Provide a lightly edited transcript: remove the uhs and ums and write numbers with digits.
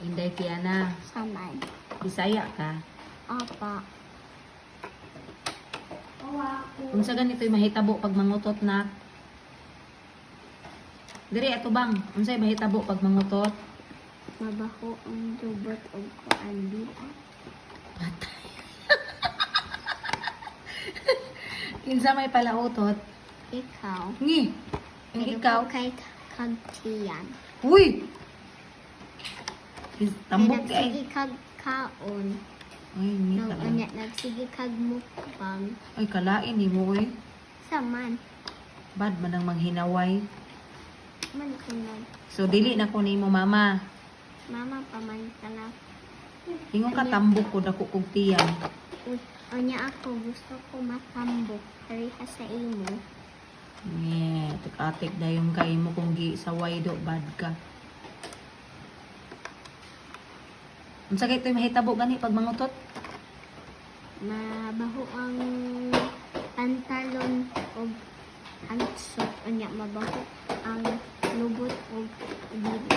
Inday Kiana, Saman. Bisaya ka. Apa. Unsa ganito'y mahitabo pag mangutot na? Diri ato bang, unsay mahitabo pag mangutot? Mabaho ang lubot og kuan dila. Patay. Kinsa may palautot? Ikaw. Ngi. Ang Pero ikaw. kay kag tiyan. Uy! Tambok Kay kay. nagsige kag kaon. Ay, ni Nang talaga. unya nagsige kag mukbang. Ay, kalain ni mo eh. Saman. Bad man ang manghinaway. Man kunod. So, dili na ko nimo mama. Mama pa man kala. Ingon ka tambok ko dako kog tiyan. Uy, unya ako gusto ko matambok pareha sa imo. Nye, tik-atik dayon kay mo kung gi saway do bad ka. Unsa kay to'y mahitabo gani pag mangutot? Mabaho ang pantalon og handshot, unya mabaho ang lubot og dila.